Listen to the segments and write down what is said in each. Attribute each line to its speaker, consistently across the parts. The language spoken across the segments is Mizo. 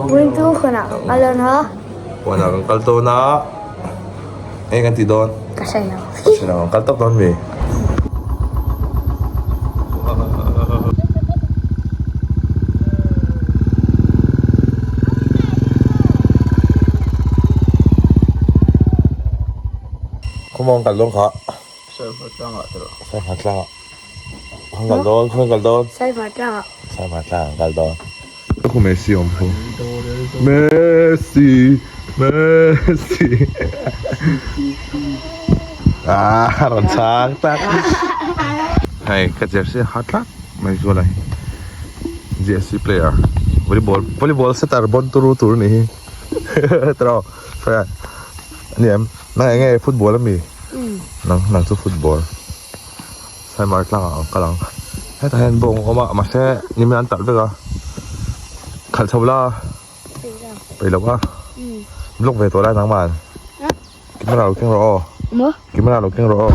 Speaker 1: Puin chu huanah kan kal dawn a.
Speaker 2: Huanah kan kal dawn a. Eng kan ti dawn?
Speaker 1: Ka hre lo.
Speaker 2: Ka hre lo. Kan kal tawp dawn mi? Khawmuang kal dawn kha.
Speaker 3: Saiva tlangah te rawh.
Speaker 2: Saiva tlangah. Khaw kal dawn, khaw kal dawn.
Speaker 1: Saiva tlangah.
Speaker 2: Saiva tlangah kal dawn. Ka khu Messi awm khu. Messi, Messi. Ah, rawn chang tak. Hei, ka jersey ha tlak mai zual a hi. Jersey player. Volleyball, volleyball setter bon turu tur ni hi. Tro, friend. Ani em? Nang enge football ami? Nang nang chu football. Saimar tlangah ang kal ang. Hetah hian bawng a awm a mahse nimin an talh vek a. Khalh chho la. Peih lo a. Vlog ve tawh lai nangman. Camera lo keng rawh aw. Camera lo keng rawh aw.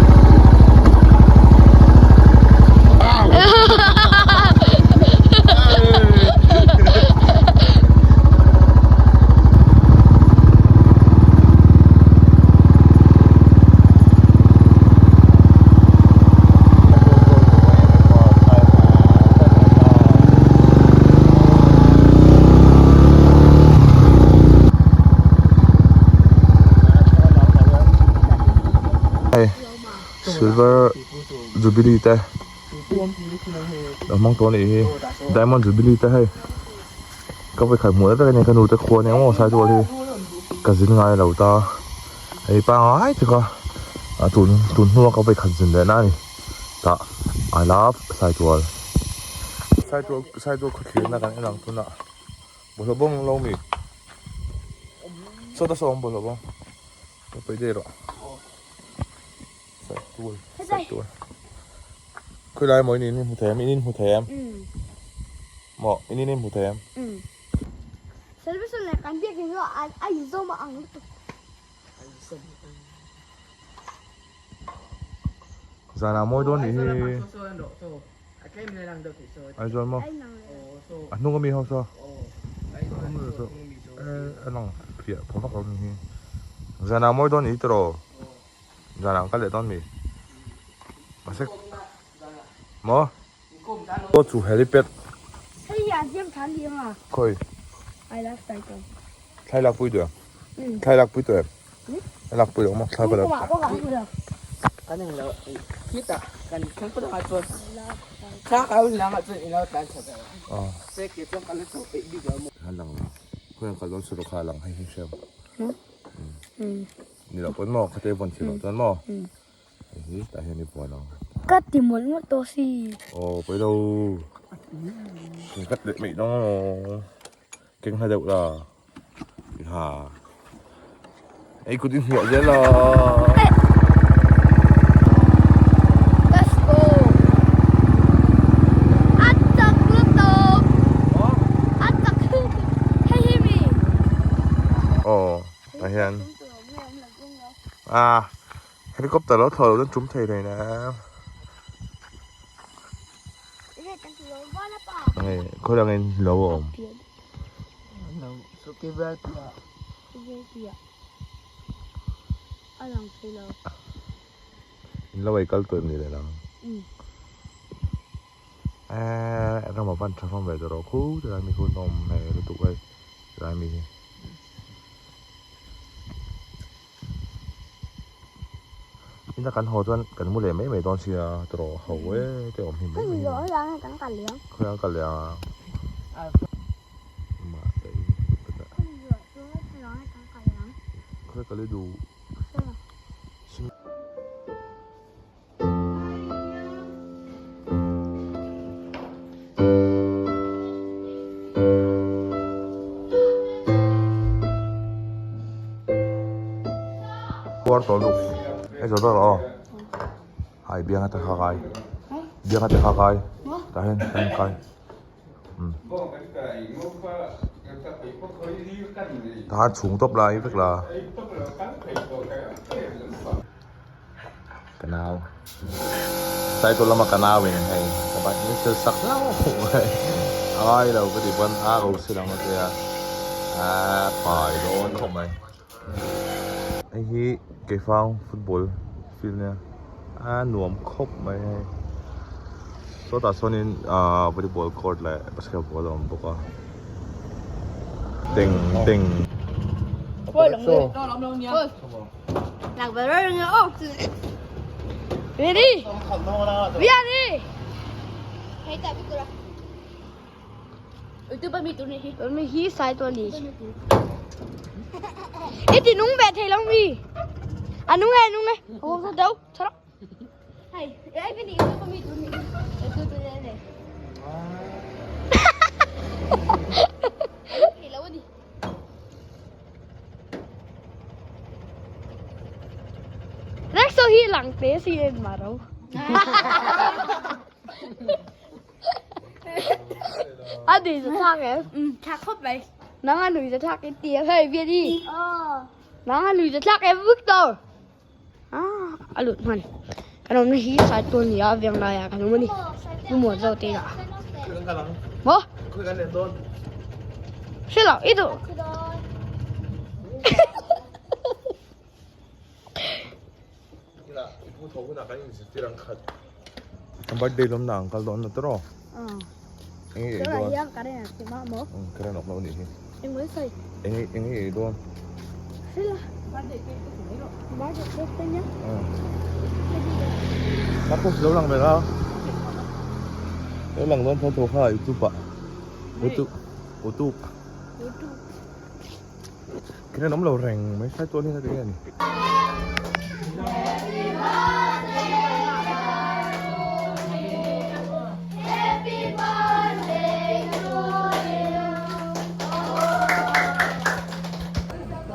Speaker 2: Hei silver jubilee te a hmang tawh a nih hi diamond jubilee te hei ka vawikhat hmuh na vek a ni ka nu te khua ania maw saitual hi ka zin ngai lo ta hei pangai tak a tun tun hnua ka vawikhat zin leh na a ni tah I love saitual saitual saitual khawthlir na kan en ang tunah bawlhhlawh bawng lo mi sawta saw awm bawlhhlawh bawng ka paih daih rawh saitual saitual khawilai maw in in hmu thei em in in hmu thei em maw in in hmu thei em.
Speaker 1: Salvation leh kan biakin chu a inzawm a ang lutuk.
Speaker 2: Zanah mawi dawn nih hi. Aizawl maw? A hnung ami ho saw. A lang fiah pha vak lo nih hi. Zanah mawi dawn nih hi tiraw? Zanah an kal leh dawn mi? Mahse maw? Aw chu helipad.
Speaker 1: Hei hi a siam tha ni ang a.
Speaker 2: Khawi?
Speaker 1: I love cycle.
Speaker 2: Thlai lak pui duh em? Thlai lak pui tawh em? A lak pui lo maw? Thlai pawh
Speaker 1: lo.
Speaker 3: Kan eng lo khitah kan thleng pawh ah chuan thla kau lang ah chuan ilo tlan chho ve a. Se ke chuan kan la chho peih bik lo maw.
Speaker 2: A lang lo. Khawi ang kal dawn chu kha a lang hei hi hriam. Ni lo pawn maw khate vawn thil lo chuan maw. Hei hi tah hian i buan ang.
Speaker 1: Ka ti mawlh mawlh tawh si.
Speaker 2: Aw pawi lo. Kan cut leh mai dawn amaw. Keng hla deuh la. Ha. Ei kut in hmuah zel a.
Speaker 1: Let's go. A chak lutuk. A chak lutuk. Hei hi mi.
Speaker 2: Aw tah hian. Ah helicopter lo thlawh loh chuan tum thei thei na. Nge khawi lang in lo a awm. In lo ei kal tawh em ni leh lang. Eh ram a van tha hlawm ve tawh rawh khu tilai mi khu nawm hmel lutuk hei tilai mi hi. Ina kan haw chuan kan mu leh mai mai dawn sia tawh ho e te awm hi mai mai khawi ang kal leh ang khawi kal i duh. Puar tawh luh hei zawh zawh rawh aw hai bianga te kha kai bianga te kha kai tah hian kan kai tah hian chhung tawp lai vek la. Ka nau Saitual lama ka nau in hei ka bike min sel sak hlauh mai a ngai lo ka ti pawn a ro si lang a tia. A pai dawn khawp mai. Hei hi Keifang football field nia a nuam khawp mai hei. Sawtah sawnin ahh volleyball court leh basketball a awm bawk a. Teng teng.
Speaker 1: Rex hi lang te si en maro. A nui za thlak em? Ừ, thlak khawp mai. Nang a nui za thlak i ti em hei viet i. Nang a nui za thlak em Victor. Ah, a lut hman. Kan awmna hi side pawn ni a veng laiah kan awm a ni. Pu Muan zo te inah. Maw? Hre lo, i duh.
Speaker 2: Ka birthday lawm na ang kal dawn na tawh. Eng ei dawn. Karen awk lo nih hi. Eng eng ei dawn. Marcus lo lang ve la. Lo lang dawn tho tho kha YouTube ah. YouTube. YouTube. Karen awm lo reng mai sai tual hi na ti nge ni.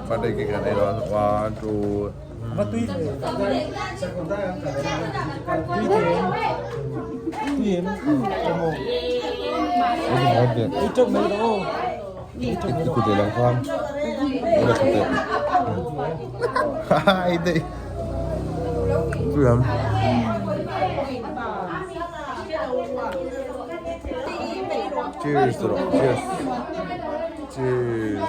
Speaker 2: Birthday cake kan ei dawn 1 2 Cheers cheers cheers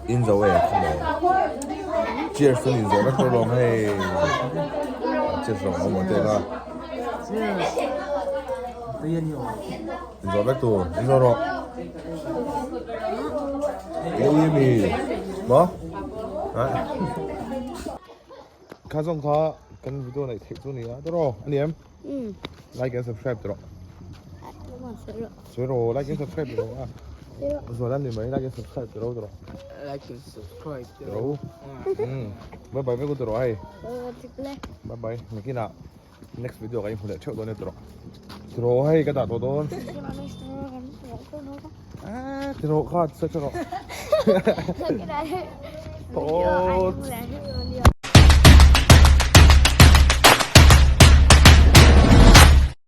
Speaker 2: In zo e come on Cheers in zo vek tur lawng hei Cheers lawng awm te kha In zo vek tur in zo rawh Ilo i mi maw Kha zawng kha kan video neih theih chu nia tawh a ni em? Like and subscribe tawh. Sawi rawh like and subscribe tawh a. Zual a ni mai like and subscribe tawh tawh.
Speaker 3: Like and subscribe
Speaker 2: tawh. Bye bye vek u tawh hei. Bye bye nakinah next video ka inhmu leh theuh dawn e tawh. Tawh hei ka dah tawh dawn. Ah tawh kha sawi tawh rawh. Tawh.